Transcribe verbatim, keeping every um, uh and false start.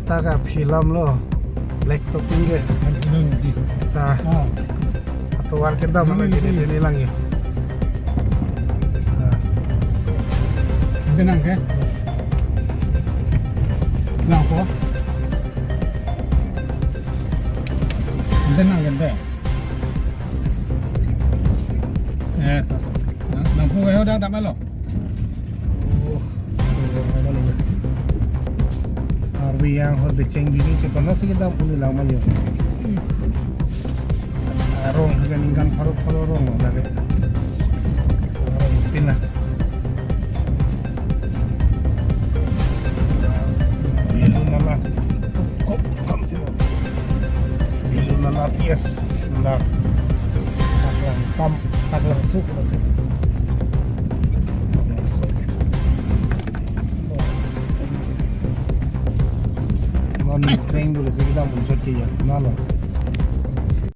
ta ka film lo, black topping ke. Ano di? Ta. Oh. Atovar kedam Ano lagi di? Di, di lang ya. Ah. Ante nang ke? Nang po? Ante nang ke ante? Eh, nang, nang po kayo dak damai lo? Oh, arvi yang hor becheng bini ke pernah sih kita puni lama yo. Arong dengan ingkan paru paru rong lagi. Arong pina. Bilu nala. Kok, kok, kok, Bilu nala P S. Nala. Taklang kam, taklang suk. Taklang suk. Non train dulu sih kita muncul ke ya. Nala.